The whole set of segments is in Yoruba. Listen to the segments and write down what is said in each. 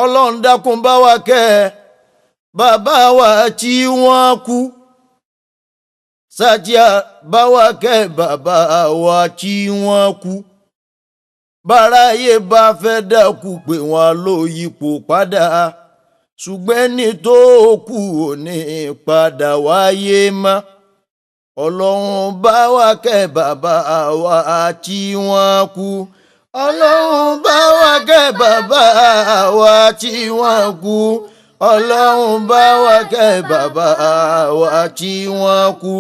Ọlọ́run dákun bá wa kẹ́ bàbá wa tí wọ́n kú. Sàtíà bá wa kẹ́ bàbá wa tí wọ́n kú. Báráyé bá fẹ́ dákú pé wọ́n ló yípo padà. Ṣùgbọ́n ẹni tó kú ò ní padà wáyé mọ́. Ọlọ́run bá wa kẹ́ bàbá wa tí wọ́n kú. Ọlọ́run bá wa kẹ́ bàbá wa tí wọ́n kú. Ọlọ́run bá wa kẹ́ bàbá wa tí wọ́n kú.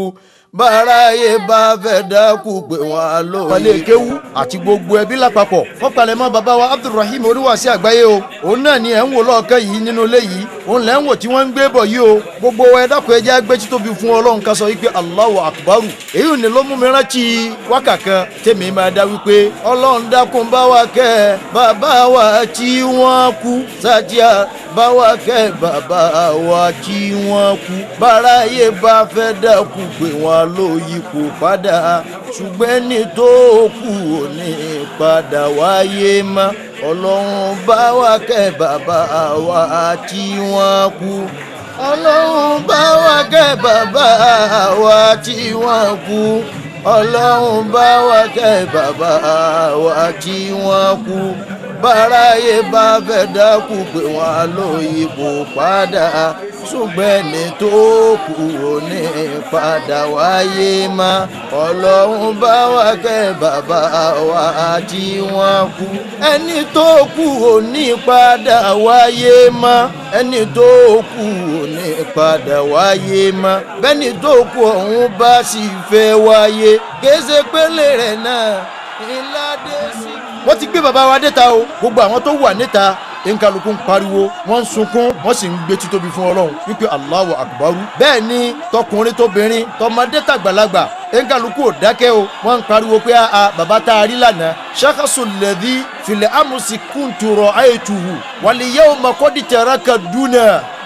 Báráyé bá fẹ́ dákú pé wọ́n ló yẹ. Wọlé kéwú àti gbogbo ẹbí lápapọ̀ wọ́n palẹ̀ mọ́ bàbá wa Abdulrahim oníwàásí àgbáyé o. Òun náà ni ẹ̀ ń wò lọ́ọ̀kẹ́ yìí nínú ilé yìí, òun lẹ́ ń wò tí wọ́n ń gbé bọ̀ yìí o. Gbogbo ẹ dákun ẹ jẹ́ á gbé títóbi fún Ọlọ́run ká sọ wípé Allahu Akbaru. Èyí ò ní ló mú mi rántí wákà kan tèmi máa dá wípé Ọlọ́run dákun bá wa kẹ́ bàbá wa tí wọ́n kú. Sàtíà bá wa kẹ́ bàbá wa tí wọ́n kú. Báráyé bá fẹ́ dákú pé wọ́n ló yípo padà. Ṣùgbọ́n ẹni tó kú ò ní padà wáyé mọ́. Ọlọ́run bá wa kẹ́ bàbá wa tí wọ́n kú. Ọlọ́run bá wa kẹ́ bàbá wa tí wọ́n kú. Ọlọ́run bá wa kẹ́ bàbá wa tí wọ́n kú. Báráyé bá fẹ́ dákú pé wọ́n ló yípo padà. Ṣùgbọ́n ẹni tó kú ò ní padà wáyé mọ́. Ọlọ́run bá wa kẹ́ bàbá wa tí wọ́n kú. Ẹni tó kú ò ní padà wáyé mọ́. Ẹni tó kú ò ní padà wáyé mọ́. Bẹ́ni tó kú ọ̀hún bá sì fẹ́ wáyé. Kése pélé rẹ̀ náà ńlá dé sí. Wọ́n ti gbé bàbá wa déta o. Gbogbo àwọn tó wà níta nkálukú ń pariwo, wọ́n ń sunkún, wọ́n sì ń gbé títóbi fún Ọlọ́run wípé Allahu Akbaru. Bẹ́ẹ̀ ni tọkùnrin tóbìnrin tọmọdé tàgbàlagbà nkálukú ò dákẹ́ o. Wọ́n ń pariwo pé a bàbá tá a rí lánàá. Ṣakasu lẹ́dí filẹ̀ amusi kunturo ayétuhu wàlíyẹ́wò makọ́dí tẹ̀rẹ́kà dúnà.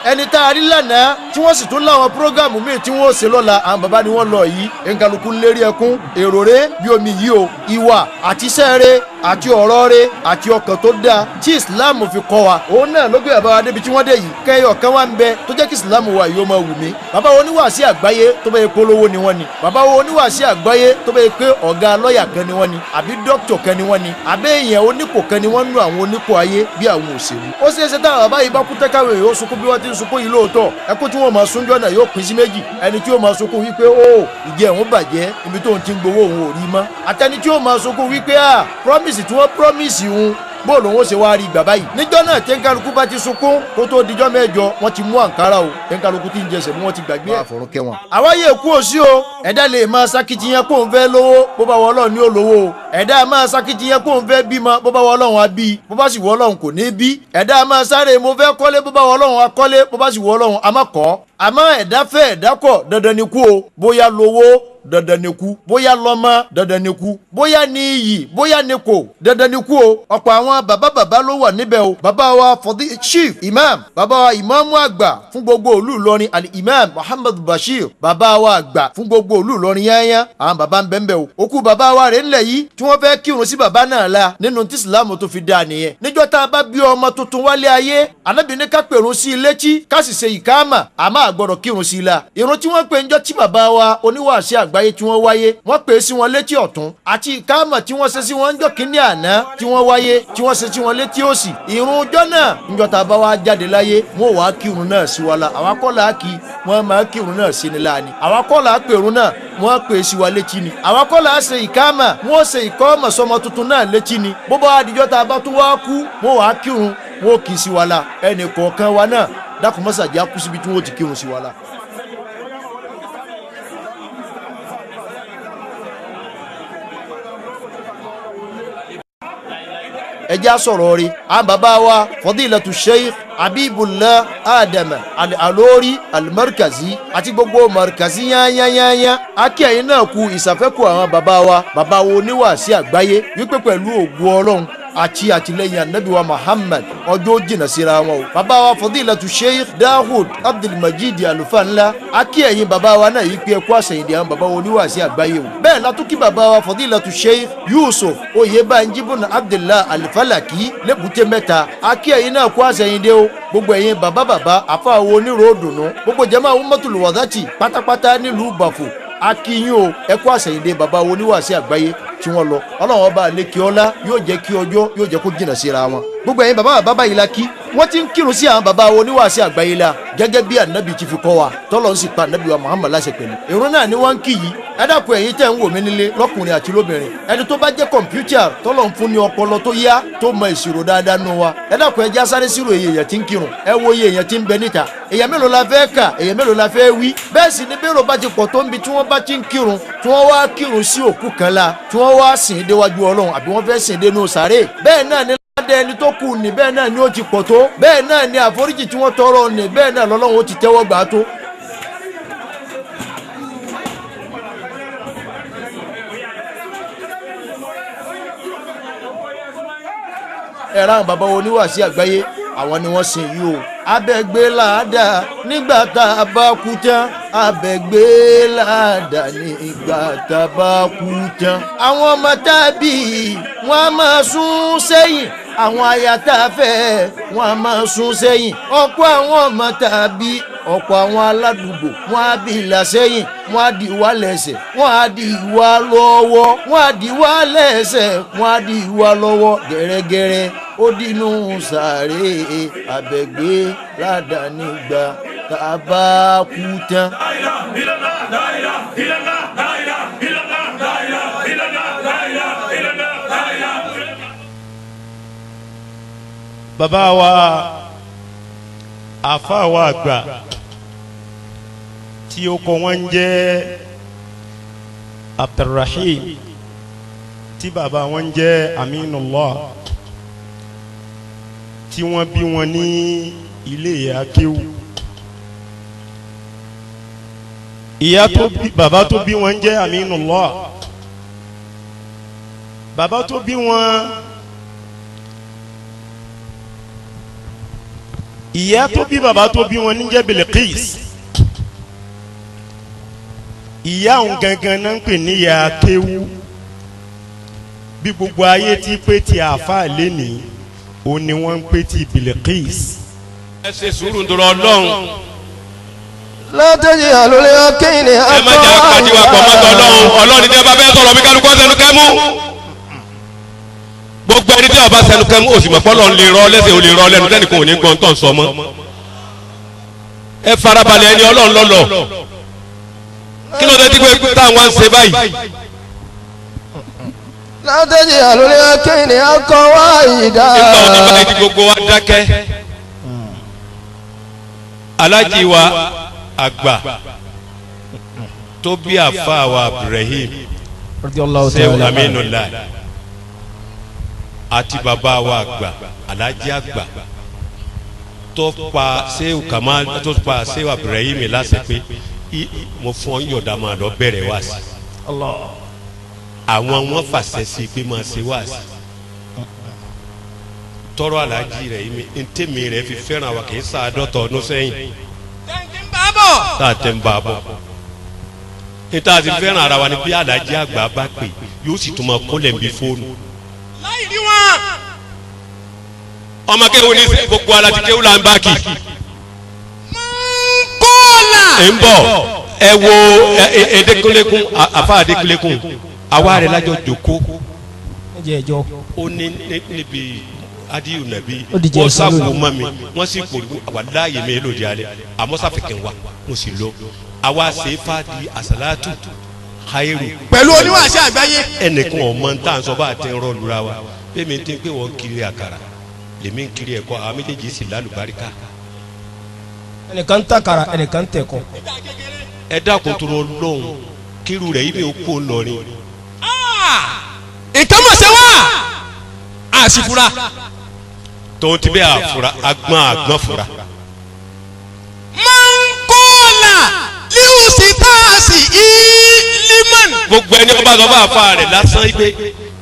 Ẹni tá a rí lánàá tí wọ́n sì tún láwọn prógámù míì tí wọ́n ṣe lọ́la, àwọn bàbá ni wọ́n lọ yìí. Nkálukú ń lérí ẹkún, èrò rẹ̀ bí omi yìí o. Ìwà àti iṣẹ́ rẹ̀ àti ọ̀rọ̀ rẹ̀ àti ọkàn tó dáa tí Islam fi kọ́ wa. Òun náà ló gbé bàbá wa débi tí wọ́n dé yìí. Kẹ́yọ̀ kan wá ń bẹ tó jẹ́ kí Islam wa yìí ó máa wù mí. Bàbá wo oníwàásí àgbáyé tó bá yẹ pé olówó ni wọ́n ni. Bàbá wo oníwàásí àgbáyé tó bá yẹ pé ọ̀gá lọ́ọ̀yà kan ni wọ́n ni. Àbí dókítà kan ni wọ́n ni. Àbí èèyàn onípò kan ni wọ́n nú àwọn onípò ayé bí àwọn òṣèlú. Ó ṣeé ṣe táwọn bàbá yìí bá kú tẹ́káwé yóò sunkún bí wọ́n ti ń sunkún yìí lóòótọ́. Ẹkún tí wọ́n máa súnjọ́ náà yóò pín sí méjì. Ẹni tí ó máa sunkún wípé ó ìjẹ́ òun bàjẹ́ ibi tóun ti ń gbowó òun ò rí mọ́. Àtẹni tí ó máa sunkún wípé à promise tí wọ́n promise òun bóòlù òun ó ṣe wá rí gbà báyìí. Níjọ́ náà tí nkálukú bá ti sunkún kó tó dijọ́ mẹ́jọ wọ́n ti mú àǹkárá o. Nkálukú ti ń jẹsẹ̀ bí wọ́n ti gbàgbé ẹ̀. Àwa yẹ kú òsí o. Ẹ̀dá lè máa sakitiyan kó ń fẹ́ lówó bó bá wọ Ọlọ́run ní ó lówó o. Ẹ̀dá máa sakitiyan kó ń fẹ́ bímọ bó bá wọ Ọlọ́run á bí. Bó bá sì wọ Ọlọ́run kò ní bí. Ẹ̀dá máa sáré mo fẹ́ kọ́lé bó bá wọ Ọlọ́run á kọ́lé bó bá sì wọ Ọlọ́run á má kọ́. Àmọ́ ẹ̀dá fẹ́ ẹ̀dá kọ̀ dandan ni kú o. Bóyá lówó dandan ni kú, bóyá lọ́mọ dandan ni kú, bóyá ní iyì bóyá ní kò dandan ni kú o. Ọ̀pọ̀ àwọn bàbá bàbá ló wà níbẹ̀ o. Bàbá wa fọdí chief imam, bàbá wa ìmáàmù àgbà fún gbogbo ìlú Ìlọrin ali imam Muhammad Bashir, bàbá wa àgbà fún gbogbo ìlú Ìlọrin yányán, àwọn bàbá ń bẹ́ńbẹ́ o. Òkú bàbá wa rè ńlẹ̀ yìí tí wọ́n fẹ́ kírun sí bàbá náà la nínú tí Ìsìlámù tó fi dáa nìyẹn. Níjọ́ tá a bá bí ọmọ tuntun wálé ayé, Ànábì ní ká pèrún sí ilé tí ká sì ṣe ìkáàmà, àmọ́ a gbọ́dọ̀ kírun sí i la. Ìrun tí wọ́n pè ńjọ́ tí bàbá wa oníwàásí àgbáyé tí wọ́n wáyé, wọ́n pè é sí wọn létí ọ̀tún àti ìkáàmà tí wọ́n ṣe sí wọn ńjọ́ kínní àná tí wọ́n wáyé tí wọ́n ṣe sí wọn létí òsì. Ìrun ọjọ́ náà ńjọ́ tá a bá wá jáde láyé, wọ́n wàá kírun náà sí wa la. Àwa kọ́ là á kí, wọ́n máa kírun náà sí ni láàní. Àwa kọ́ là á pèrun náà, wọ́n pè é sí wa létí ni. Àwa kọ́ là á ṣe ìkáàmà, wọ́n ṣe ìkọ́mà sọmọ tuntun náà létí ni. Bó bá wá dijọ́ tá a bá tún wá kú, wọ́n wàá kírun, wọ́n kì í sí wa la. Ẹnì kọ̀ọ̀kan wa náà dákun mọ́sàájá kú síbi tí wọ́n ti kírun sí wa la. Ẹja sọ̀rọ̀ rí àwọn bàbá wa Fadilatu Sheikh Habibullah Adam Al-Alori Al-Markazi àti gbogbo Markazi yányányányá. Akí ẹ̀yin náà kú ìsàfẹ́kù àwọn bàbá wa, bàbá wo oníwàásí àgbáyé wípé pẹ̀lú ògo Ọlọ́run àti àtìlẹ́yìn anabi wa Muhammad ọjọ́ jìnnà síra wọn o. Bàbá wa Fadilatu Sheikh Dawud Abdulmajid Alufa ńlá akí ẹ̀yin bàbá wa náà yìí pé ẹkú àṣẹyìndì àwọn bàbá wa oníwàásí àgbáyé o. Bẹ́ẹ̀ la tún kí bàbá wa Fadilatu Sheikh Yusuf Oyèbánjí bùnà Abdullah Alifalaki lẹ́bùté mẹ́ta akí ẹ̀yin náà kú àṣẹyìndì o. Gbogbo ẹ̀yin bàbá bàbá àfàwọn oníròódùnú gbogbo jama Ummatul Wadati pátápátá nílùú Bàfò akínyìn o ẹkú àṣẹyìndé bàbá oníwàásí àgbáyé tí wọ́n lọ. Ọlọ́run ọba àlekè ọlá yóò jẹ́ kí ọjọ́ yóò jẹ́ kó jìnnà síra wọn. Gbogbo ẹ̀yin bàbá bàbá yìí la kí wọ́n ti ń kírun sí àwọn bàbá oníwàásí àgbáyé la gẹ́gẹ́ bí ànábì ti fi kọ́ wa tọ́lọ́ ń sì pa ànábì wa Muhammad láṣẹ pẹ̀lú. Ìrun náà ni wọ́n ń kí yìí. Ẹ dákun ẹ̀yin tẹ́ ń wò mí nílé lọ́kùnrin àti lóbìnrin, ẹni tó bá jẹ́ kọ̀mpútà tọ́lọ́ ń fún ní ọpọlọ tó yá tó mọ ìṣirò dáadáa nù wa. Ẹ dákun ẹ já sáré sírò iye èèyàn tí ń kírun, ẹ wo iye èèyàn tí ń bẹ níta, èèyàn mélòó la fẹ́ kà, èèyàn mélòó la fẹ́ wí. Bẹ́ẹ̀ sì ni bẹ́ẹ̀rọ bá ti pọ̀ tó ń bi tí wọ́n bá ti ń kírun tí wọ́n wá kírun sí òkú kan la tí wọ́n wá sìn déwájú Ọlọ́run àbí wọ́n fẹ́ sìn dénú sàárè. Bẹ́ẹ̀ náà ni ládé ẹni tó kù ní bẹ́ẹ̀ náà ni ó ti pọ̀ tó, bẹ́ẹ̀ náà ni àforíjì tí wọ́n tọrọ ní bẹ́ẹ̀ náà lọ́lọ́run ó ti tẹ́wọ́ gbà á tó. Ẹ̀rọ àwọn bàbá oníwàásí àgbáyé àwọn ni wọ́n sin yìí o. Abẹ́gbé làádá nígbà tá a bá kú tán, abẹ́gbé làádá nígbà tá a bá kú tán. Àwọn ọmọ tàbí wọ́n á máa sún sẹ́yìn, àwọn aya tá a fẹ́ wọ́n á máa sún sẹ́yìn. Ọ̀pọ̀ àwọn ọmọ tàbí ọ̀pọ̀ àwọn aládùúgbò wọ́n á bí ìlà sẹ́yìn, wọ́n á di wá lẹ́sẹ̀, wọ́n á di wá lọ́wọ́, wọ́n á di wá lẹ́sẹ̀, wọ́n á di wá lọ́wọ́ gẹ́rẹ́gẹ́rẹ́ ó dínú sàárè. Abẹ́gbé ládàá nígbà tá a bá kú tán. Bàbá wa àfa wa àgbà tí ó kọ wọn jẹ́ Abdulrahim tí bàbá wọn jẹ́ Aminullah tí wọ́n bí wọn ní ilé ìyá kéwú. Ìyá tó bí bàbá tó bí wọn jẹ́ Aminullah. Bàbá tó bí wọn ìyá tó bí bàbá tó bí wọn ní jẹ́ Bilqis. Ìyá òun gangan náà ń pè ní ìyá kéwú. Bí gbogbo ayé ti pé ti àáfàá lénìí, ó ní wọ́n ń pè ti Bilqis. Ẹ ṣe sùúrù ndòrò Ọlọ́run. Látẹ̀jì àlólé akéyìnì ẹ má jẹ́ àpàdé wa pọ̀ mọ́tò Ọlọ́run. Ọlọ́run ní bá fẹ́ sọ̀rọ̀ mi kálukọ́ sẹ́nu kẹ́mú. Gbogbo ẹni tí a bá sẹ́nu kẹ́mú òsì mọ̀ fọlọ́ ń lè rọ lẹ́sẹ̀ ò lè rọ lẹ́nu tẹ́nìkan ò ní gbọ́n tó ń sọ mọ́. Ẹ farabalẹ̀ ẹni Ọlọ́run lọ́lọ́. Kí ló dé tí pé táwọn ń ṣe báyìí? Látẹ̀jì àlólé akéyìnì akọ wá ìdá. Nígbà òní báyìí tí gbogbo wa dákẹ́. Alájí wa àgbà tó bí àfa wa Ibrahim Sehu Aminullah àti bàbá wa àgbà alájí àgbà tó pa Sehu Kamal tó pa Sehu Ibrahim láṣẹ pé mo fún ọ yọ̀dá máa lọ bẹ̀rẹ̀ wá sí. Àwọn wọn fàṣẹ sí pé máa ṣe wá sí. Tọrọ alájí rẹ yìí ntẹ̀mí rẹ fi fẹ́ràn wa kì í sàádọ́tọ̀ ọdún sẹ́yìn tá a tẹ̀ ń bá a bọ̀. Níta ti fẹ́ràn ara wa ni bí alájí àgbà bá pè yóò sì tún máa kólẹ̀ bí fóònù. Ọmọ kéwù ní gbogbo ara ti kéwù là ń bá kì. Ń bọ̀ ẹ wo Adékúnlékún àfa Adékúnlékún àwa rẹ̀ lájọ jòkó ó ní níbi adiyu nàbí wọ́n sáfù mọ́ mi wọ́n sì kò wà láàyè mi lòdì alẹ́ àmọ́ sáfìkì wa mo sì lọ àwa ṣe fà di àsàlátù khairu. Pẹ̀lú oníwàásí àgbáyé. Ẹnìkan ọmọ tá à ń sọ bá a ti ń rọ lura wa bẹ́ẹ̀ mi ti ń pé wọ́n kiri àkàrà lèmi ń kiri ẹ̀kọ́ àwọn méjèèjì sì lálùbáríkà. Ẹnìkan ń tàkàrà ẹnìkan ń tẹ̀kọ́. Ẹ dákun tó lọ lóhùn kíru rẹ̀ yìí mi ò kó lọrin. Nǹkan mọ̀ ṣe wá àṣìfura. Tòun ti bẹ́ àfura agbọ́n agbọ́n fura. Mọ̀nkọ́là líwùsì táàsì ìlímọ̀n. Gbogbo ẹni ọba sọ fún àfa rẹ̀ lásán yìí pé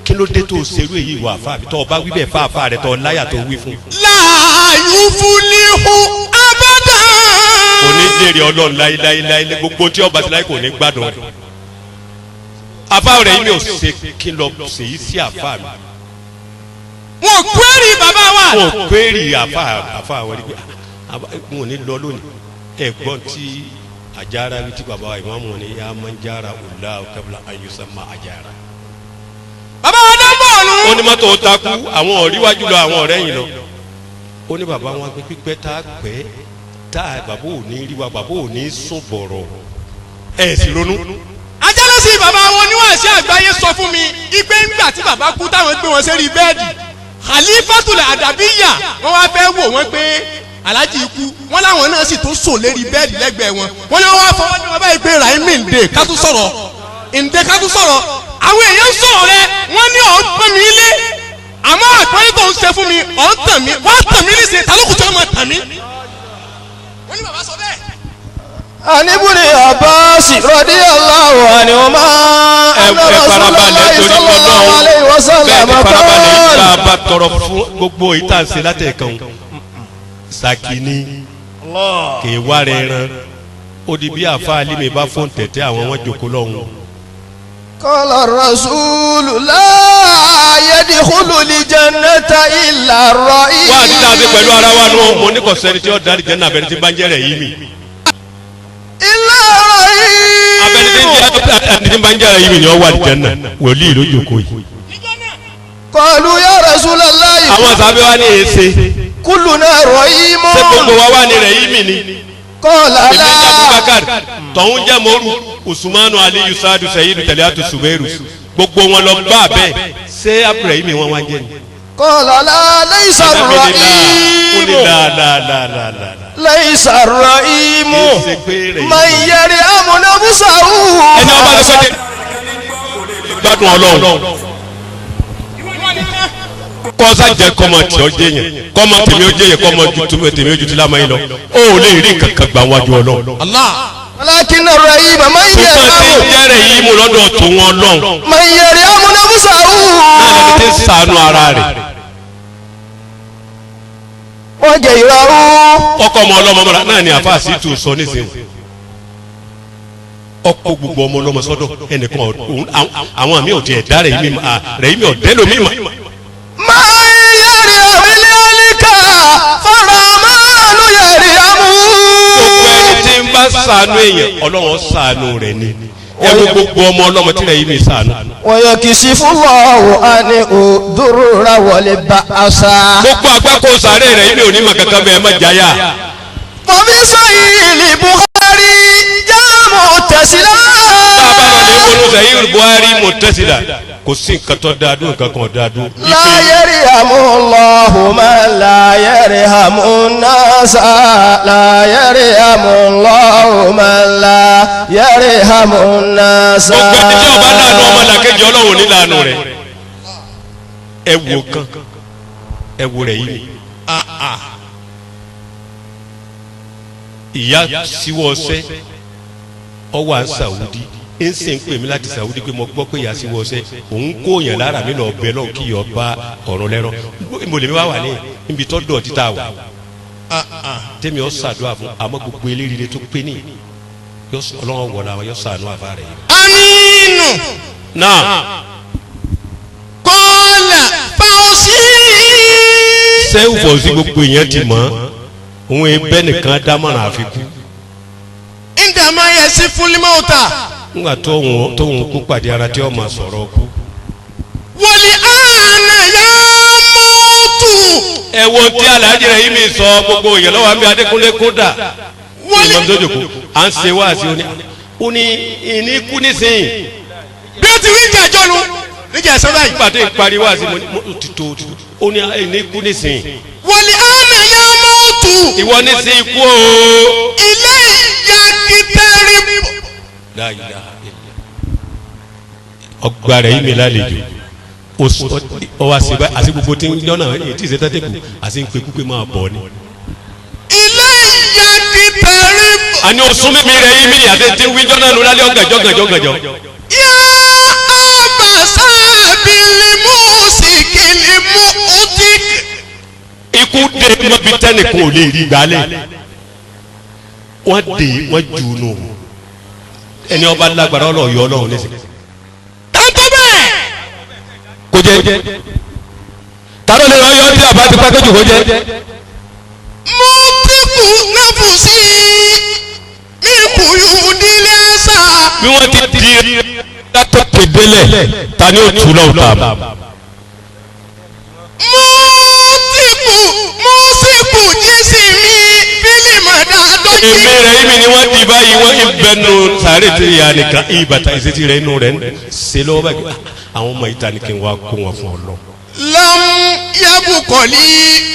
kí ló dé tó ṣerú èyí ìwà àfa mi tó o bá wí bẹ́ẹ̀ fáfá rẹ tó o láyà tó wí fún. láàyò fúnihù abẹ́dà. Kò ní jèrè Ọlọ́run láíláíláí, gbogbo tí ọba ti láì kò ní gbádùn rẹ̀. Àfa rẹ̀ yìí mi ò ṣe kí lọ ṣèyí sí àfa mi. Wọn kwérì bàbá wa. Wọn kwérì àfa àfa wọn rí pé wọn ò ní lọ lónìí. Ẹ̀gbọ́n tí àjára wí tí bàbá wa ìmáàmù ni yà máa ń jára ọ̀la ọ̀kẹ́bìlà ayọ̀sánmá àjára. Bàbá wa dán bọ́ọ̀lù. Ó ní mọ́tò takú, àwọn ọ̀rí wájú lọ, àwọn ọ̀rẹ́ yìí lọ. Ó ní bàbá wọn pé pípẹ́ tá a pẹ́ tá a bàbá ò ní rí wa, bàbá ò ní sùn bọ̀rọ̀. Ẹ sì ronú. Ajálọ́sí bàbá wọn níwàásí àgbáyé sọ fún mi ipe ńgbà tí bàbá kú táwọn gbé wọn sérí bẹ́ẹ̀dì, Khalifatul Adabiyya wọ́n wá fẹ́ wò wọ́n pé aláàjì ikú, wọ́n láwọn náà sì tún sùn lérí bẹ́ẹ̀dì lẹ́gbẹ̀ẹ́ wọn. Wọ́n ní wọ́n wá fọwọ́ ní wọn báyìí pé Rahimi ǹdè ká tún sọ̀rọ̀, ǹdè ká tún sọ̀rọ̀. Àwọn èèyàn sọ̀rọ̀ rẹ, wọ́n ní ọ̀ ń pọ́n mi lé, àmọ́ àpọ́nlé tó ń ṣe fún mi ọ̀ ń tàn mí, wọ́n tàn mí níṣẹ́, ta ló kù tí wọ́n máa tàn mí. Wọ́n ní bàbá sọ bẹ́ẹ̀. Anibuni Abbas radiyallahu anhuma anna Rasulullahi sallallahu alayhi wa sallam bẹ́ẹ̀ ni farabalẹ̀ tá a bá tọrọ fún gbogbo ìta ṣe látẹ̀kan Sàkíní kì í wá rẹ̀ ran ó di bí àfa alimi bá fóun tẹ̀tẹ̀ àwọn wọn jòkó lọ́hùn. Qala rasulu la yadkhulul jannata illa ar-ra'im. Wá àti tá a ṣe pẹ̀lú ara wa nù, mo ní kò sẹ́ni tí ó darí jẹ́ náà abẹ́ni tí bá ń jẹ́ rẹ̀ yìí mi. Illa ar-ra'im. Abẹ́ni tí bá ń jẹ́ rẹ̀ yìí mi ni ó wà jẹ́nà wòlíì ló jòkó yìí. Qalu ya Rasulallahi. Àwọn sábẹ́ wa ní èsè. Kulluna ra'imun. Ṣé gbogbo wa wà ní rẹ̀ yìí mi ni? Qala la. Èmi jẹ́ Abubakar, tọ̀hún jẹ́ Moru, Usmanu Aliyu Sadu Sayidu Taliatu Subairu, gbogbo wọn lọ bá bẹ́ẹ̀. Ṣé Abdulrahim wọn wá jẹ́ ni? Qala la laysa ar-ra'imu. Laysa ar-ra'imu. Man yarhamu nafsahu. Ẹni ọba lọ sọ́dẹ̀ gbádùn Ọlọ́run. Kọ́sá jẹ́ kọ́mọ tí ó jẹ́ yẹn, kọ́mọ tèmi ó jẹ́ yẹn, kọ́mọ tèmi ó ju ti lámà yín lọ. Ó lè rí kankan gbà wájú Ọlọ́run. Walakinna ar-ra'ima man Ṣùgbọ́n tí yarhamu. ń jẹ́rẹ̀ yìí mú lọ́dọ̀ tó wọn lọ́hùn. Man yarhamu nafsahu. Náà lẹni tí ń ṣàánú ara rẹ̀. Wọ́n jẹ ìrọ̀rùn. Ọkọ ọmọ ọlọ́mọ mọ́ra náà ni àfa àsìtú sọ nísìnyí. Ọkọ gbogbo ọmọ ọlọ́mọ sọ́dọ̀ ẹnìkan àwọn àmì ò tiẹ̀ dá rẹ̀ yìí mi ọ̀dẹ́ lómi mà. Man yarhamu al-halika farahmanu yarhamu. Gbogbo ẹni tí ń bá ṣàánú èèyàn Ọlọ́run ṣàánú rẹ̀ ni. Ẹ wo gbogbo ọmọ ọlọ́mọ tí rẹ̀ yìí mi ṣàánú. Wa yakshifu Allahu anhu durra wal ba'sa. Gbogbo àgbákò sàárè rẹ̀ yìí mi ò ní mọ̀ kankan bẹ́ẹ̀ má jáyà. Wa fi Sahih Bukhari jáàmù tẹ̀sílá. Tá a bá lọ lè wọnú Sahih Bukhari mọ̀tẹ́sílà kò sí nǹkan tó dáa dún nǹkan kan dáa dún. La yarhamu Allahu man la yarhamu nasa. La yarhamu Allahu man la yarhamu nasa. Gbogbo ẹni tí ọba láàánú ọmọ làkejì Ọlọ́run ní láàánú rẹ̀. Ẹ wo kan, ẹ wo rẹ̀ yìí. Ìyá síwọ́ ọsẹ́, ọ wà ní Saudi, ń sì ń pè mí láti Saudi pé mo gbọ́ pé ìyá síwọ́ ọsẹ́, òun kó yàn lára mi lọ bẹ lọ́hùn kí yọ bá ọ̀run lẹ́rọ̀. Mo lè mi wá wà ní ibi tó dọ̀tí tá a wà. Tẹ́mi ọ ṣàdúrà fún àmọ́ gbogbo eléríire tó pé ní Ọlọ́run wọ̀ la yọ ṣàánú àfa rẹ̀ yìí. Aminu. Náà. Kọ́lá fàwọ́sí. Sẹ́wù fọ̀ọ́sí gbogbo èèyàn ti mọ̀ òun ebẹ́ nìkan dámọ̀ràn àfikún. Ndàmá yẹ sí fúnlimọ́ta. Nígbà tóun kú pàdé ara tí ó máa sọ̀rọ̀ kú. Wọ̀lì àná yá mọ́tò. Ẹ wo tí Alhaji rẹ̀ yìí mi sọ gbogbo èèyàn lọ́wọ́ àmì Adékúnlé kódà. Wọ̀lì Ìmọ̀ tó jòkó à ń ṣe wáàsí ó ní ó ní ìní kú nísìnyí. Bí ó ti wí ìjà ìjọ́nu níjà ẹ̀sán báyìí. Nígbà tó ń parí wáàsí mo ní ti tó ó ní ìní kú nísìnyí. Wọ̀lì àná yá mọ́tò. Ìwọ nísìnyí kú o. Ilé ìyá kìtẹ́rì. Ọgbà rẹ̀ yìí mi lálejò ọ wá sí báyìí àti gbogbo tí ń jọ́nà èyí tí ìṣe tẹ́tẹ́kù àti ń pe kúpé máa bọ̀ ni. Ilé ìyá kìtẹ́rì. Àní oṣù mímí rẹ̀ yìí mi àti tí ń wí jọ́nà nù lálẹ́ ọ̀gànjọ́ gànjọ́ gànjọ́. Yá àbàṣà bìlìmù Ikú dé mọ́bi tẹ́nìkan ò lè rí gbálẹ̀. Wọ́n dé wọ́n jù nù. Ẹni ọba lágbára ọlọ́ọ̀yọ́ ọlọ́run ní sèké. Tàǹtọ́ bẹ́ẹ̀. Kò jẹ́. Tàbí lè rán yọ tí a bá ti pákéjì kò jẹ́. Mo ti kú náfùsí mi kù yù dílé sá. Bí wọ́n ti di látọ̀tẹ̀ délẹ̀ ta ni ó tù lọ́wọ́ ta mọ́. Mo ti kú mo sì kú jísì mi fílímù dáadọ́jì. Èmi rẹ̀ ìmì ni wọ́n di báyìí wọ́n ìbẹnu sàárè tí ìyá nìkan ìbàtà ìṣètì rẹ̀ inú rẹ̀ ṣe lọ́wọ́ báyìí. Àwọn ọmọ ìta ni kí n wá kó wọn fún ọ lọ. Lam yabukọli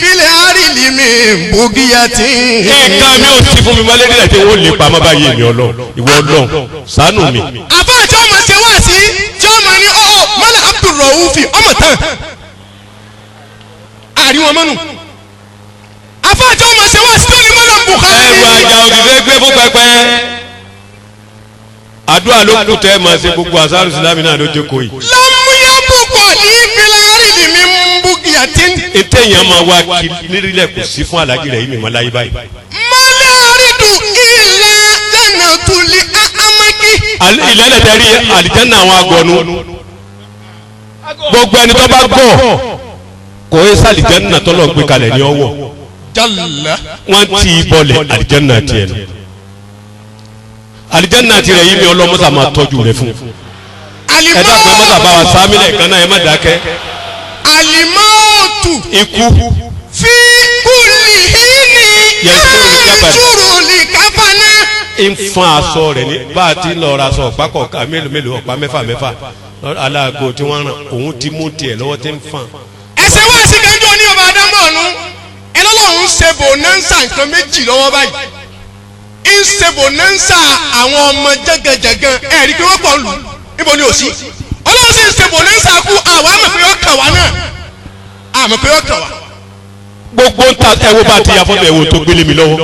fili arili mi bugiyati. Nǹkan mi ò sí fún mi mọ́lẹ́dí rẹ̀ tí wọ́n lè pamọ́ báyìí èmi ọlọ́run ìwọ ọlọ́run ṣàánú mi. Àbá tí ọmọ ṣe wá sí tí ọmọ ní ọ̀ mọ́lá Abdulraufi ọmọ tán. Àríwọ̀n mọ́nu. Àbá tí ọmọ ṣe wá sí tó ní mọ́lá Bukhari. Ẹrù àjà òṣìṣẹ́ gbé fún pẹpẹ. Àdúrà ló kù tẹ́ ẹ máa ṣe gbogbo àṣàrù sílámì náà ló jókòó yìí. Lam yabukọli fili arili mi bugiyati. Ètè yẹn máa wá kí nílẹ̀ kò sí fún alájí rẹ̀ yìí mi máa láyé báyìí. Mọ́lá àrídù ilẹ̀ jannatuli amaki. Ilẹ̀ tẹ̀rí àlìjáná àwọn agọ̀nù. Gbogbo ẹni tó bá gọ̀ kò é sàlìjáná tọ́lọ̀ gbé kalẹ̀ ní ọwọ́. Jalla. Wọ́n ti bọ̀lẹ̀ àlìjáná tiẹ̀ nù. Àlìjáná tirẹ̀ yìí mi ọlọ́mọ́sà máa tọ́jú rẹ̀ fún. Ẹ dákun ẹ mọ́sà bá wa sámílẹ̀ kan náà ẹ má dákẹ́. Alimọ́ọ̀tù. Ikú. Fi kúlì híní. Yẹ̀sùrù lè káfáná. Ń fún aṣọ rẹ̀ ní bá a ti lọ ra aṣọ ọ̀pá kọ̀ọ̀kan mélòó mélòó ọ̀pá mẹ́fà mẹ́fà aláàgọ́ tí wọ́n ràn òun ti mú tiẹ̀ lọ́wọ́ tí ń fàn. Ẹsẹ̀ wá sí kanjọ́ ní ọba Adámọ̀ọ́nù ẹlọ́lọ́run ṣe bònánsà nǹkan méjì lọ́wọ́ báyìí. Ń ṣe bònánsà àwọn ọmọ jẹ́gẹ́jẹ́gẹ́ ẹ̀rí pé wọ́n pọ̀ lù níbo ni ò sí. Ọlọ́run sì ń ṣe bònánsà kú àwọn àmọ̀ pé ó kàn wá náà àmọ̀ pé ó kàn wá. Gbogbo ń ta ẹwo bá ti ya fọ́tò ẹwo tó gbélé mi lọ́wọ́.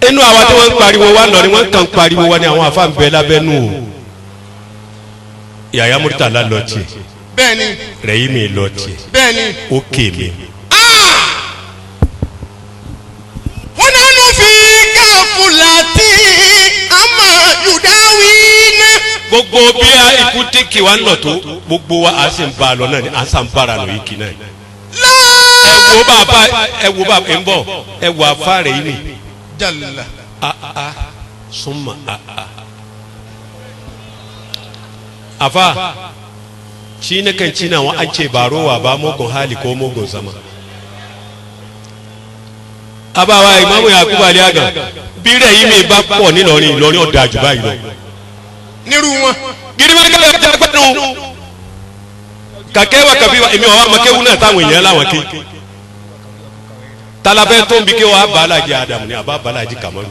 Inú àwa tí wọ́n ń pariwo wa lọ ni wọ́n kàn ń pariwo wa ni àwọn àfa ń bẹ lábẹ́nú o. Yàyà Murtala lọ tiẹ̀. Bẹ́ẹ̀ni. Rẹ̀yìnmi lọ tiẹ̀. Bẹ́ẹ̀ni. Ó kè mí. Wọ́n nánú fi káfùlàtì àmà yùdáwì náà. Gbogbo bí ikú tí kì wá ń lọ tó gbogbo wa a sì ń ba lọ náà ni a sàn bára lọ yìí kì náà. Ẹ wo bàbá ẹ wo bàbá ẹ ń bọ̀ ẹ wo afá rẹ̀ yìí ni. Jalla. A súnmọ́ a a. Afa shi na kan ci nawa an ce ba rowa ba mugun hali ko mugun zama. Abawa Ìmáàmù Yakubu Aliagan bí rẹ̀ yìí mi bá pọ̀ nílọrin Ìlọrin ọ̀dà jù báyìí lọ. Nírú wọn. Gidigidi kẹlẹ ọjà gbẹdùn. Kàkẹ́ wa kàbí wa èmi wà wà makéwu náà táwọn èèyàn láwọn ké. Talafẹ́ tó ń bi ké wa balaji Adamu ni a bá balaji Kamaru.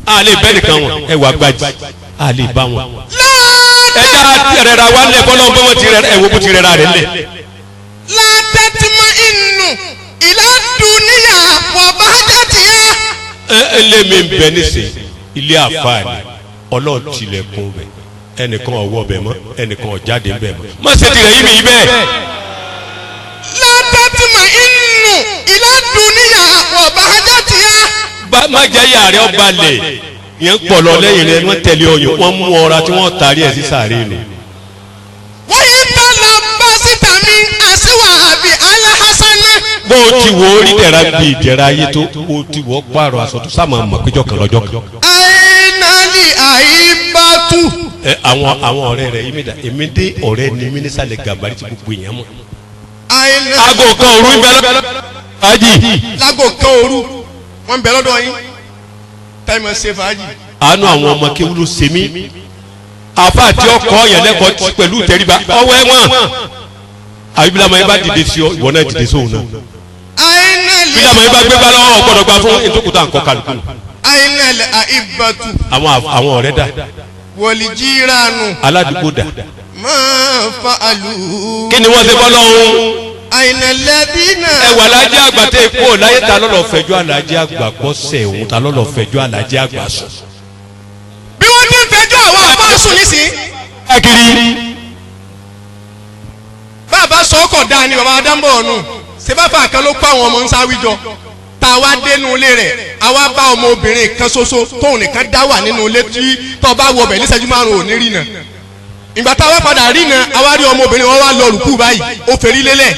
A lè bẹ́ẹ̀ nìkan wọn ẹ wà gbajì a lè bá wọn. Ẹja rẹra wa lẹ bọ́lá bọ́ wọn ti rẹ ẹ wo bó ti rẹra rẹ lẹ. Látẹ̀tìmọ̀ inú ìlà dúníyà wà bá jàtìyà. Ẹ lé mi bẹ nísìn ilé àfààní ọlọ́ọ̀ tilẹ̀kùn bẹ̀ ẹnìkan ọwọ́ bẹ̀ mọ́ ẹnìkan ọ̀jáde bẹ̀ mọ́. Má ṣe tirẹ̀ yí mi yí bẹ́ẹ̀. Látẹ̀tìmọ̀ inú ìlà dúníyà wà bá jàtìyà. Má jẹ́ yàrá ọba lẹ̀ yẹn pọ̀ lọ lẹ́yìn rẹ̀ wọ́n tẹ̀lé ọyàn wọ́n mú ọra tí wọ́n tarí ẹ̀ sí sàárè nù. Wọ́n yí tọ́lá bá síta mi àṣìwà àbí alahasana. Bó o ti wo orí dẹ̀ra bí ìdẹ̀ra ayé tó o ti wọ́ pààrọ̀ aṣọ tó sáà máa mọ̀ péjọ kan lọ́jọ́ kan. Àìnálì àìbátú. Ẹ àwọn ọ̀rẹ́ rẹ̀ èmi dé ọ̀rẹ́ ni mí nísàlẹ̀ gàbárí ti gbogbo èèyàn mọ̀. Aago kan òru ń bẹ lọ́dọ̀. Láago kan òru wọ́n ń bẹ lọ́dọ̀ yín. Táìmọ̀ ṣe fàájì. Àánú àwọn ọmọ kéwú ló ṣe mí. Àfa àti ọkọ yẹn lẹ́kọ̀ọ́ pẹ̀lú ìtẹríba ọwọ́ ẹ̀wọ̀n. Àbíbílámọ̀ yẹn bá dìde sí ọ ìwọ náà dìde sóhun náà. Bílámọ̀ yẹn bá gbé bá lọ́wọ́ ọ̀gbọ́dọ̀ gba fún ètòkùtà nǹkan kálukú. Àìnàlẹ̀ àìbàtú. Àwọn ọ̀rẹ́ dà. Wọ̀lì jíránu. Aládùúgbò dà. Máa fa àlù. Kí ni wọ́n ṣe bọ́ lọ́hún? Àìnàlẹ́bínà. Ẹ wà lájẹ́ àgbà tẹ́ ikú láyé ta lọ́lọ́ fẹjọ́ alájẹ́ àgbà kọ́ sẹ̀ òun ta lọ́lọ́ fẹjọ́ alájẹ́ àgbà sùn. Bí wọ́n ti ń fẹjọ́ àwọn àbá sùn nísìnyí. Káàkiri. Bàbá sọ ọkọ̀ kọ̀ dáa ni bàbá Adámbọ̀ ọ̀nù ṣèbáfà kan ló kó àwọn ọmọ ń sáwíjọ tá a wá dénú ilé rẹ̀ a wá bá ọmọ obìnrin kan ṣoṣo tóun nìkan dá wà nínú ilé tí tó bá wọbẹ̀ níṣẹ́jú márùn-ún ò ní rí nà ìgbà tá a wá padà rí nà a wá rí ọmọbìnrin wọn wá lọ rùkú báyìí ó ferí lélẹ̀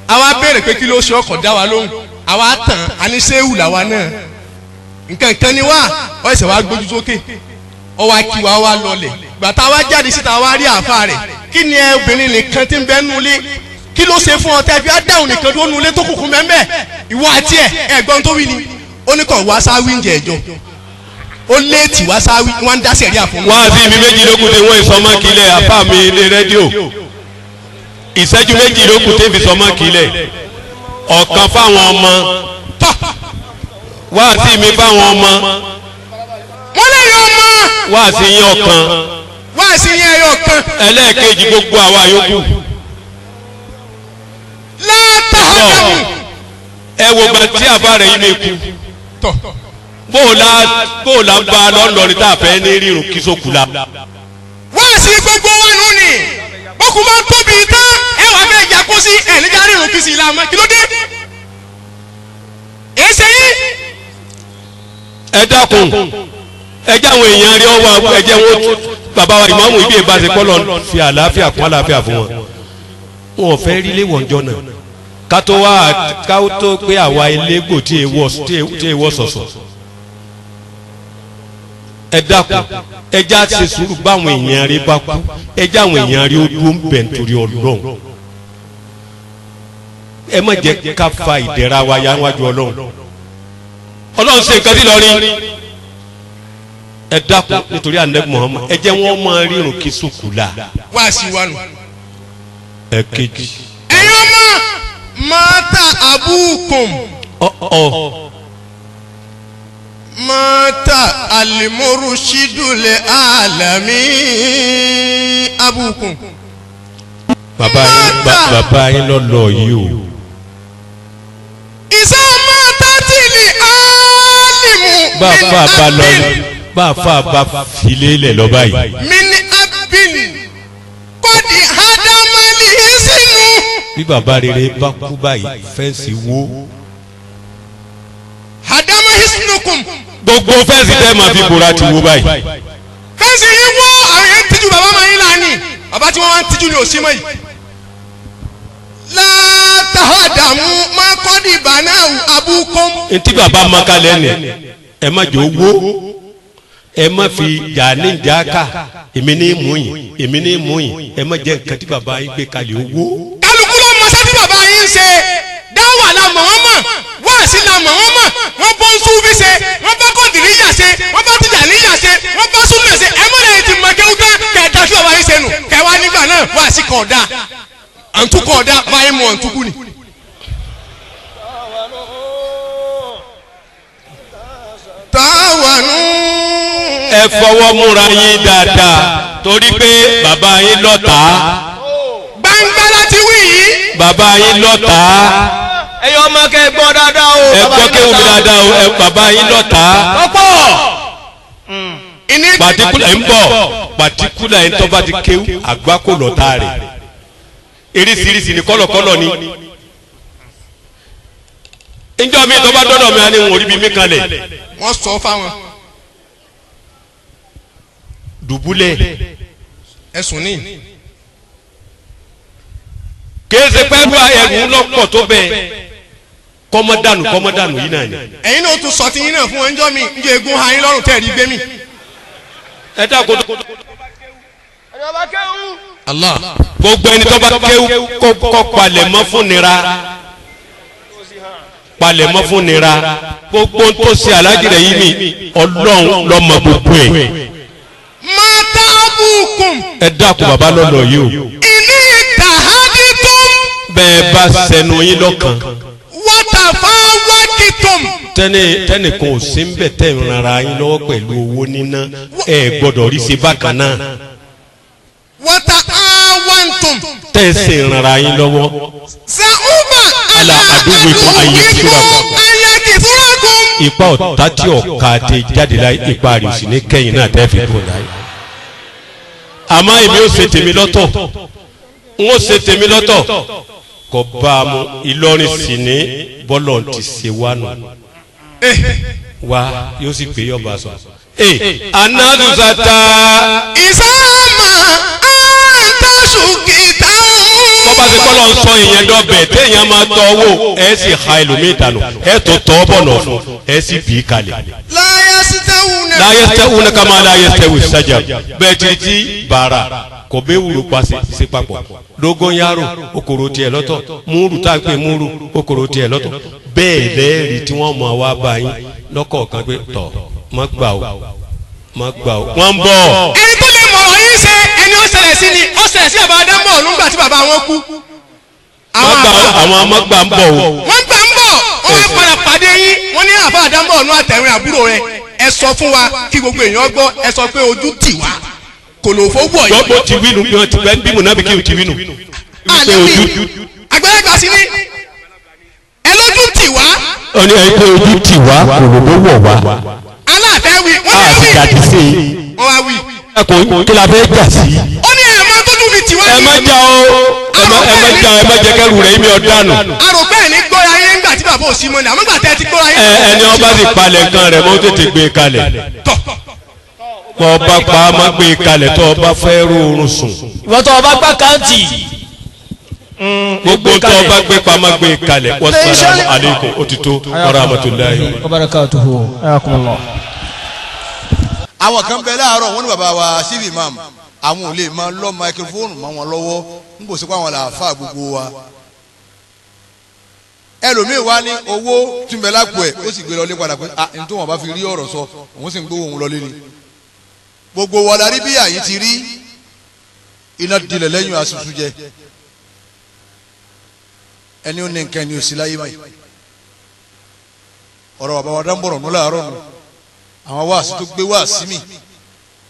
a wá béèrè pé kí ló ṣe ọkọ̀ dá wa lóhùn a wá tàn á ní séwù làwa náà nǹkan kan ni wá ọ ẹsẹ̀ wá gbójú sókè ọ wá kí wa wá lọlẹ̀ ìgbà tá a wá jáde síta wá rí àáfàá rẹ̀ kí ni ẹ obìnrin nìkan tí ń bẹ nulẹ̀ kí ló ṣe fún ọ tẹ́ fi á dáhùn nìkan tó nulẹ̀ tó kùkù mẹ́mẹ́ ìwọ àti ẹ ẹ̀gbọ́n tó wí ni ó ní kàn wá sáwí ń jẹ ẹjọ́ ó léètì wá sáwí wọ́n ń dá sẹ̀ríà fún mi. Wá sí mi méjì lókun tí wọ́n ìsọmọ́ kílẹ̀ àfáà mi ilé rédíò ìṣẹ́jú méjì lókun tí fi sọmọ́ kílẹ̀ ọ̀kan fáwọn ọmọ wá sí mi fáwọn ọmọ wọ́n lè yọ ọmọ wá sí yín ọ̀kan wá sí yín ẹyọ kan ẹlẹ́ẹ̀kejì gbogbo àwa yòókù. Látàdàmù. Ẹ wo gba tí àbá rẹ̀ yín lè kú bóòlà ń bá a lọ́nlọ́rin tá a fẹ́ ní rírun kí sókù la. Wá sí gbogbo wa nù ni bókun máa tóbi tán ẹ wàá fẹ́ jà kó sí ẹ̀ níjà rírun kí sí ilé àmọ́ kí ló dé? Èsè yín. Ẹ dákun ẹ jẹ́ àwọn èèyàn rí ọwọ́ ẹ jẹ́ wọn bàbá wa ìmáàmù ibi ìbáṣepọ̀ lọ fi àlàáfíà kún àlàáfíà fún wọn. Wọn ò fẹ́ rí léwọ̀njọ́ náà ká tó wá ká tó pé àwa elégbò tí èèwọ̀ sọ̀sọ̀. Ẹ dákun ẹ já ṣe sùúrù báwọn èèyàn rí bá kú ẹ já àwọn èèyàn rí ó dúró ń bẹ̀ nítorí Ọlọ́run. Ẹ má jẹ́ ká fa ìdẹ̀ra wa yá wájú Ọlọ́run. Ọlọ́run ṣe nǹkan sí lọ́rin. Ẹ dákun nítorí Ànábì Muhammad ẹ jẹ́ wọ́n máa rírun kí sùkú la. Wá sí wa nù. Ẹ kejì. Ẹ̀yin ọmọ mata abukum. Mata alimurushidule alami abukum. Bàbá yín lọ lọ yìí o. Ìṣe mata tìlì alimu. Bàbá bá lọ bàbá bá filé lẹ̀ lọ báyìí. Mini abin kọ́ni hadamali sínú. Bí bàbá rere bá kú báyìí fẹ́ǹsì wó. Hadama hisnukum. Gbogbo fẹ́ǹsì tẹ́ máa fi bora ti wó báyìí. Fẹ́ǹsì yìí wó àwọn yẹn ń tijú bàbá máa ń lánìí. Bàbá tí wọ́n wá ń tijú ni ò sí mọ́ yìí. Látàdàmú máa kọ́ di bànáà abúkọ́m. Ntí bàbá makalẹ̀ ni ẹ má jò wó ẹ má fi jà ní jà ká èmi ní mú yín èmi ní mú yín ẹ má jẹ́ nǹkan tí bàbá yín gbé kalẹ̀ owó. Kálukú ló mọ sẹ́tí bàbá yín ṣe dáwà la mọ̀ wọ́n mọ̀ wáàsí la mọ̀ wọ́n mọ̀ wọ́n bọ́ Súfì ṣe wọ́n bá Kọ̀dìríyà ṣe wọ́n bá Tìjàníyà ṣe wọ́n bá súnà ṣe ẹ mọ̀ lẹ́yìn tí mọ̀ kéwú tán kẹ̀ẹ́dá sí bàbá yín ṣe nù kẹwàá nígbà náà wáàsí kọ̀ ọ̀dà àǹtúkọ̀ ọ̀dà bàbá yín mọ̀ àǹtúkù ni. Táwọnú. Ẹ fọwọ́ múra yín dáadáa torí pé bàbá yín lọ́tàá. Gbangba láti wí yìí. Bàbá yín lọ́tàá. Ẹ yọ ọmọ kẹ gbọ́ dáadáa o. Ẹ gbọ́ kéwù mi dáadáa o ẹ bàbá yín lọ́tàá. Ọ̀pọ̀. Pàtíkùlà ń bọ̀ pàtíkùlà ń tọ́ bá ti kéwù àgbákò lọ́tàá rẹ̀. Eríṣiríṣi ni kọ́lọ̀kọ́lọ̀ ni. Njọ́ mi tọ́ bá dọ́dọ̀ mi á ní wọn ò rí bí mi kalẹ̀. Wọ́n sọ fáwọn. Dùbúlẹ̀. Ẹ̀sùn ní. Kéze pẹ́lú ẹ̀rù lọ́pọ̀ tó bẹ́ẹ̀ kọ́mọ́dànù kọ́mọ́dànù yìí náà ni. Ẹ̀yin náà tún sọ ti yín náà fún wọn njọ́ mi njẹ́ egun ha yín lọ́rùn tẹ́ẹ̀rí gbé mi. Ẹ dákun. Allah. Gbogbo ẹni tó bá kéwú kọ́ palẹ̀ mọ́ fún nira palẹ̀ mọ́ fún nira gbogbo tó ṣe alájí rẹ̀ yìí mi Ọlọ́run lọ́mọ gbogbo ẹ̀. Mata abukum. Ẹ dákun bàbá lọ́lọ́ yìí o. Ìní ìtàhádìtún. Bẹ́ẹ̀ bá sẹnu yín lọ́kàn. Wọ́tàfà wákìtùm. Tẹ́nìkan ò sí ń bẹ̀ tẹ́ ń rara yín lọ́wọ́ pẹ̀lú owó níná ẹ gbọ́dọ̀ rí ṣe bákan náà. Wọ́tà áwántùm. Tẹ́ ẹ sì ń rara yín lọ́wọ́. Sàúbà Ala àdúgbò ayakithurakum. Ipa ọ̀tá tí ọ̀ka ti jáde láyé ipa rẹ̀ sì ní kẹ́yìn náà tẹ́ fi kún láyé. Àmọ́ èmi ò ṣe tèmi lọ́tọ̀ n ó ṣe tèmi lọ́tọ̀ Kò bá a mú Ìlọrin sì ní bọ́lọ̀ ti ṣe wá nù. Wa yóò sì pé yọba sọ. Anadusata. Ìsáàmà àǹtàṣùkìtà. Bọ́bá ti kọ́ lọ ń sọ ìyẹn dọ́bẹ̀ téèyàn máa tọ́ owó ẹ sì ha ẹlòmíì dànù ẹ tó tọ́ bọ̀nà fún ẹ sì bì í kalẹ̀. Láyé sẹ́wọ̀n kama láyé sẹ́wọ̀n sájà bẹ́ẹ̀ ti ti bàrà kò bẹ́ wúro pa sí papọ̀ dógónyàrò okòrò tiẹ̀ lọ́tọ̀ múrù tá a pè múrù okòrò tiẹ̀ lọ́tọ̀ bẹ́ẹ̀ lẹ́ẹ̀rí tí wọ́n mọ̀ wá bá yín lọ́kọ̀ọ̀kan pé tọ̀ má gbà o má gbà o wọ́n ń bọ̀. Ẹni tó lè mọ̀rọ̀ yín ṣe ẹni ó ṣẹlẹ̀ sí ni ó ṣẹlẹ̀ sí bàbá Adámọ̀ nígbà tí bàbá wọn kú. Àwọn amọ́gbà ń bọ̀ o. Wọ́n gbà ń bọ̀ wọ́n wá padà pàdé yín wọ́n ní àbá Adámọ̀ ọ̀nù àtẹ̀rìn àbúrò rẹ̀ ẹ sọ fún wa kí gbogbo èèyàn gbọ́ ẹ sọ pé ojú tì wá kò lò fó wọ̀ yìí. Gbọ́ ti wínú bí wọ́n ti bẹ́ẹ̀ bí mùnàbí ti wínú. Àgbẹ̀lẹ́gbà sí ni ẹ lójú tì wá. Ó ní ẹ pé ojú tì wá kò lò ló wọ̀ wá. Aláàfẹ́ wí wọ́n ní wí. Àti sí i. Wọ́n wá wí. Kí la fẹ́ jà sí. Ó ní ẹ̀ máa tójú fi tì wá. Ẹ má jà o ẹ má jà ẹ má jẹ kẹrù rẹ mi ọ̀dànù. Àròpẹ́ ẹ̀ ní gbọ́ra yín ńgbà tí bàbá ò sí mọ́ ni àmọ́ gbà tẹ́ ti gbọ́ra yín. Ẹni ọba sì palẹ̀ nǹkan rẹ̀ mọ́ tètè gbé kalẹ̀. Tọ́ ọba pa á má gbé kalẹ̀ tọ́ ọba fẹ́ rọrùn sùn. Ìwọ́n tọ́ ọba gbá káǹtì. Gbogbo tọ́ ọba gbé pa má gbé kalẹ̀. Wassalamu alaikum òtítọ́ wa rahmatullahi wa barakatuhu. Ayakumullah. Àwọn kan bẹ láàárọ̀ wọ́n ní bàbá wa chief imam àwọn ò lè máa lọ máikrófóònù mọ́ wọn lọ́wọ́ n kò sí pé àwọn làáfà gbogbo wa. Ẹlòmíì wá ní owó túnbẹ̀ lápò ẹ̀ ó sì gbé lọlé padà pé à ní tó wọn bá fi rí ọ̀rọ̀ sọ òun sì ń gbówó òun lọlé ni. Gbogbo wa la rí bí àyín ti rí iná dilẹ̀ lẹ́yìn asusu jẹ ẹni ó ní nǹkan ẹni ò sí láyé báyìí. Ọ̀rọ̀ bàbá wa dáńbọ̀rọ̀ nù láàárọ̀ nù àwọn wáàsí tó gbé wáàsí mi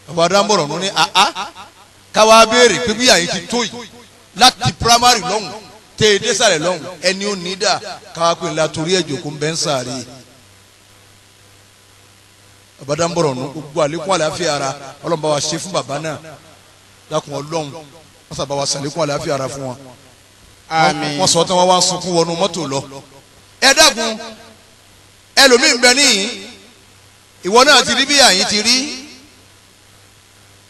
bàbá dáńbọ̀rọ̀ nù ní àá káwá béèrè pé bí àyè ti tó yìí láti primary lọ́hùn tẹ ẹ désàlẹ̀ lọ́hùn ẹni ó ní dà káwá pé ńlá torí ẹ̀jọ̀ kó ń bẹ́ ń sàárè. Bàbá dáńbọ̀rọ̀ nù gbogbo àlékún àlàáfíà ara Ọlọ́run bá wa ṣe fún bàbá náà dákun Ọlọ́run wọ́n sábà wa ṣàlékún àlàáfíà ara fún wọn. Wọ́n sọ tán wọ́n wá ń sunkún wọnú mọ́tò lọ. Ẹ dákun ẹlòmíì ń bẹ níyìn ìwọ náà ti rí bí àyín ti rí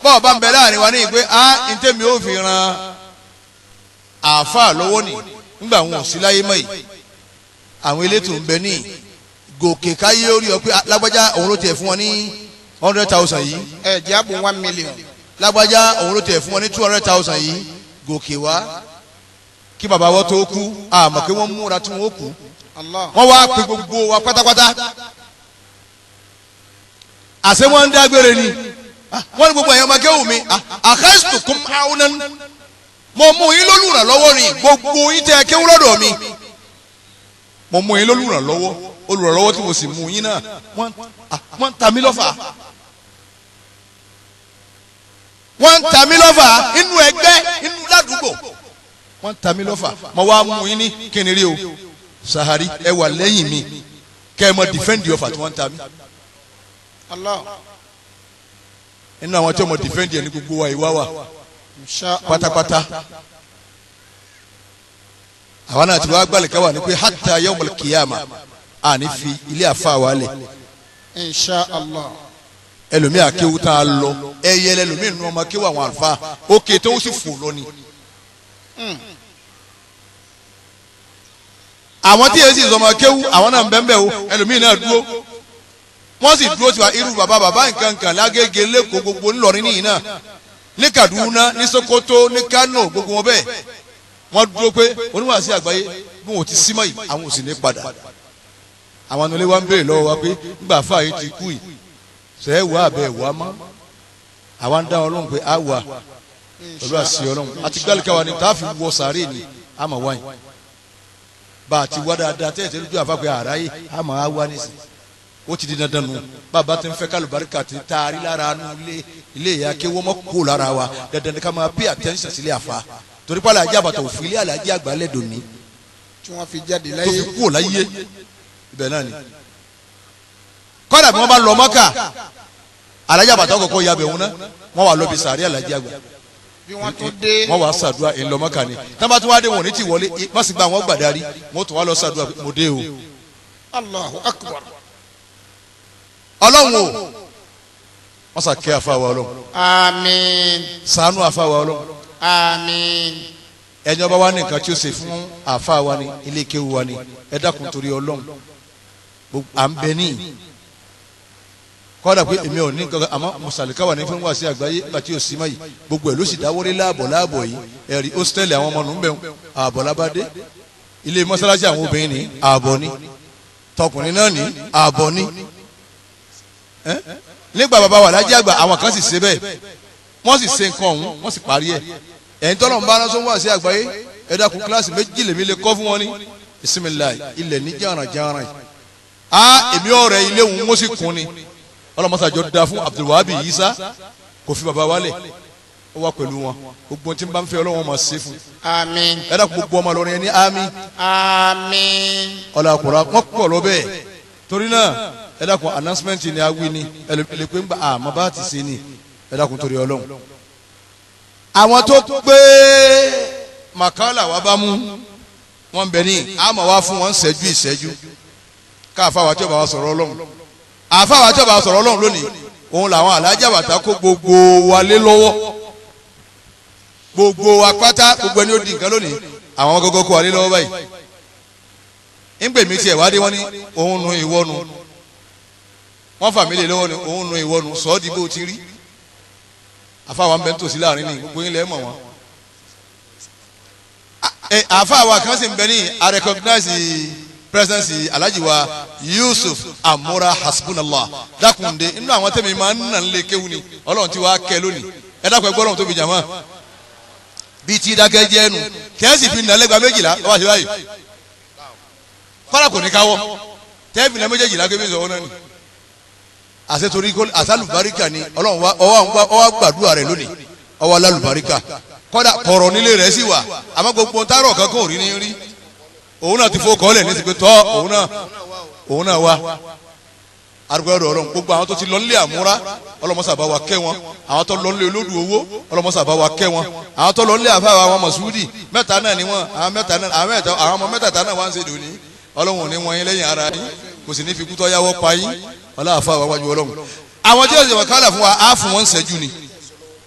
bọ́ọ̀ bá ń bẹ láàrin wa ní ìpè á ntẹ́mi ó fi ran àáfàá lọ́wọ́ nì nígbà wọn ò sí láyé mọ́ yìí àwọn elétò ń bẹ ní gòkè káyé orí ọ pé lágbájá òun ló tiẹ̀ fún wọn ní 100,000 yìí ẹ jẹ́ àbò 1 million lágbájá òun ló tiẹ̀ fún wọn ní 200,000 yìí gòkè wá kí bàbá wọn tó kú àmọ́ kí wọ́n múra tí wọ́n kú wọ́n wá pe gbogbo wa pátápátá àṣẹ wọn ń dágbére ni wọ́n ní gbogbo ẹ̀yàn ọmọ kéwù mi àkàṣùkùn àwọn mo mú yín lólùrànlọ́wọ́ ni gbogbo yín tẹ́ kéwù lọ́dọ̀ mi mo mú yín lólùrànlọ́wọ́ olùrànlọ́wọ́ tí mo sì mú yín náà wọ́n ń ta mí lọ́fà wọ́n ń ta mí lọ́fà inú ẹgbẹ́ inú ládùúgbò wọ́n ń ta mí lọ́fà mo wá mú yín ní kíni rí o sahari ẹ wà lẹ́yìn mi kẹ́ ẹ mọ dìfẹ́ǹdì ọ̀fà tí wọ́n ń ta mí. Inú àwọn tí wọ́n mọ dìfẹ́ǹdì ẹ̀ ní gbogbo wa ìwá wa pátápátá àwa náà ti wá gbàlẹ̀ káwa ní pé hatta yawmal qiyama àní fi ilé àfa wa lẹ̀. Insha Allah. Ẹlòmíì àkéwù tá a lọ ẹyẹ ẹlòmíì nu ọmọ akéwù àwọn àlùfáà òkè tó ń sì fò lọ ni. Àwọn tí èsì ìsọmọ kéwù àwọn náà ń bẹ́ẹ̀ bẹ́ẹ̀ o ẹlòmíì náà dúró wọ́n sì dúró tiwa irú bàbá bàbá nǹkan kan lágége lẹ́kọ̀ọ́ gbogbo ńlọrin nìyí náà ní Kaduna ní Sokoto ní Kano gbogbo wọn bẹ́ẹ̀ wọ́n dúró pé oníwàásí àgbáyé bí wọn ò ti símọ́ yìí àwọn ò sì ní padà. Àwọn anulẹ̀ wa ń béèrè lọ́wọ́ wa pé ńgbà fáyé ti kú yìí sẹ́ wà bẹ́ẹ̀ wà mọ́ àwa ń dá wọn lóhùn pé a wà pẹ̀lú àṣì Ọlọ́run àti gbálùkà wa ni tá a fi wọ sàárè ni a mọ̀ wáyìn bá a ti wá dáadáa tẹ́lẹ̀ tẹ́lẹ̀ lójú àfa pé àráyé a mọ̀ á wá nísìn ó ti di dandan nu bàbá ti ń fẹ́ kálùbáríkà ti taari lára nu ilé ilé ìyá kí wọ́n mọ̀ kó lára wa dandan ni ká máa pay attention sílé àfa torí pé alájí àbàtà òfin ilé alájí àgbà lẹ́dùn ní tí wọ́n fi jáde láyé tó fi kú láyé ibẹ̀ náà ni kọ́dà bí wọ́n bá lọ Mọ́kà alájí àbàtà kọ̀kọ́ yabẹ̀ wọn náà wọ́n wà lọ́bi sàárẹ̀ alájí àgbà Bí wọ́n tún dé. Wọ́n wá ṣàdúrà ńlọmọ́kà ni. Tábà tún wá dé wọn ní ti wọlé, wọ́n sì gba àwọn gbàdarí, wọ́n tún wá lọ ṣàdúrà mo dé o. Allahu akbar. Ọlọ́run o, wọ́n sà kẹ́ àfa wa Ọlọ́run. Àmín. Ṣàánú àfa wa Ọlọ́run. Àmín. Ẹni ọba wa ní nǹkan tí ó ṣe fún àfa wa ni, ilé kéwu wa ni, ẹ dákun torí Ọlọ́run. À ń bẹ ní kọ́dà pé èmi ò ní nǹkan àmọ́ mùsàlùkà wà ní fún wa sí àgbáyé nígbà tí ò sí mọ́ yìí gbogbo ẹ̀ ló sì dáwọ́lé láàbọ̀ láàbọ̀ yìí ẹ̀rí hósítẹ́ẹ̀lì àwọn ọmọ nù ń bẹ̀ ààbọ̀ lábádé ilé mọ́sálásí àwọn obìnrin ní ààbọ̀ ní tọkùnrin náà ní ààbọ̀ ní. Nígbà bàbá wà lájẹ́ àgbà àwọn kan sì ṣe bẹ́ẹ̀ wọ́n sì ṣe nǹkan ọ̀hún wọ́n sì parí ẹ̀ ẹ̀yin tọ́lọ̀ ń bá aránsọ́ wá sí àgbáyé ẹ dákun kíláàsì méjì lèmi lè kọ́ fún wọn ní bisimilayi ilẹ̀ ní jàrànjàràn yìí a èmi ọ̀rẹ́ ilé òun wọ́n sì kún ni ọlọmọsàjọ da fún Abdulwahabi Isa kò fi baba wálẹ̀ ó wà pẹ̀lú wọn gbogbo tí n bá ń fẹ́ Ọlọ́run máa ṣe fún. Àmín. Ẹ dákun gbogbo ọmọ lọrin ẹni àmín. Àmín. Ọlọ́kùnrin wọn pọ̀ lọ bẹ́ẹ̀ torí náà ẹ dákun announcement ni a wí ni ẹlòmíì pé ń gbà àmọ́ bá ti ṣe ni ẹ dákun torí Ọlọ́run. Àwọn tó gbé màkàlà wa bá mú wọn bẹ ní àmọ́ wá fún wọn ṣẹ́jú ìṣẹ́jú káfá wa tí ó bá wa sọ̀rọ̀ Ọlọ́run àfáwà tí a bá sọ̀rọ̀ Ọlọ́run lónìí òun làwọn alájà bàtà kó gbogbo wa lé lọ́wọ́ gbogbo wa pátá gbogbo ẹni ó di nǹkan lónìí àwọn gógó kó wa lé lọ́wọ́ báyìí ńgbè mí tiẹ̀ wá dé wọ́n ní òun nu ìwọ nu wọ́n fà mí lé lọ́wọ́ ni òun nu ìwọ nu sọ́ọ́ di bó ti rí àfáwà ń bẹ nítòsí láàrin ní gbogbo yín lẹ́ mọ̀ wọ́n. Àfáwà kan sì ń bẹ ní I recognize presence alhaji wa Yusuf Amura hasbunallah dákunde inú àwọn tẹ̀mí máa ń nà lé kéwu ni Ọlọ́run ti wá kẹ́ lónìí ẹ dákun ẹ gbọ́ Ọlọ́run tóbi jàmọ́ bíi ti dákẹ́ jẹ́ ẹnu kẹ́sì fi nà lẹ́gba méjìlá ọba ṣe báyìí kọ́lá kò ní káwọ́ tẹ́ẹ̀fì nà méjèèjìlá kébí sọ̀rọ̀ náà ni àṣetorí àṣàlùbáríkà ni Ọlọ́run wa ọwọ́ gbàdúrà rẹ̀ lónìí ọwọ́ alálùbáríkà kọ́dà kọ̀rọ̀ nílé rẹ̀ sì wà àmọ́ gbogbo tárọ̀ kankan ò rí ní rí òun náà ti fó kọ́lẹ̀ ní ti pé tọ́ òun náà wá arúgbó ẹ̀rọ Ọlọ́run gbogbo àwọn tó ti lọ nílé àmúra ọlọ́mọsà bá wa kẹ́ wọn àwọn tó lọ nílé olódù owó ọlọ́mọsà bá wa kẹ́ wọn àwọn tó lọ nílé àfáà àwọn mọ̀súdì mẹ́ta náà ni wọn àwọn mẹ́ta náà àwọn mẹ́ta àwọn ọmọ mẹ́tàtà náà wá ń ṣe dòní Ọlọ́run ò ní wọn yín lẹ́yìn ara yín kò sì ní fi kútọ́ yáwọ́ pa yín ọlá àfáà wa wájú Ọlọ́run. Àwọn tí yóò kálà fún wa á fún wọn ṣẹ́jú ni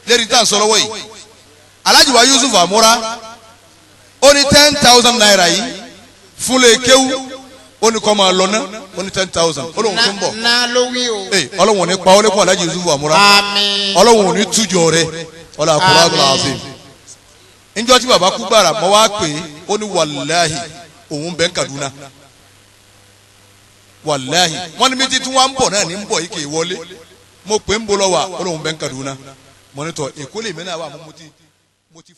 lérí tá à ń sọ lọ́wọ́ yìí Alhaji wa Yusuf Amura ó ní 10,000 naira yìí fúnlẹ̀ kéwú ó ní kọ́ máa lọ ná ó ní 10,000 ó lóun tó ń bọ̀. Ná ló wí o. Ee Ọlọ́run ò ní pa ó lẹ́kùn Alhaji Yusuf Amura. Àmín. Ọlọ́run ò ní tújọ rẹ ọlọ́ àkùrọ̀ àgbà àfẹ́. Njọ́ tí baba kú gbàrà mọ́ wá pé ó ní wàláhì òun bẹ́ ń Kaduna wàláhì wọ́n ní méjì tí wọ́n ń bọ̀ náà ní ń bọ̀ yìí kì í wọlé mo pè ń bọ̀ lọ́wọ́ ó lóun bẹ́ ń Kaduna mọ́nítọ̀ Èkó lèmi náà wà mo ti.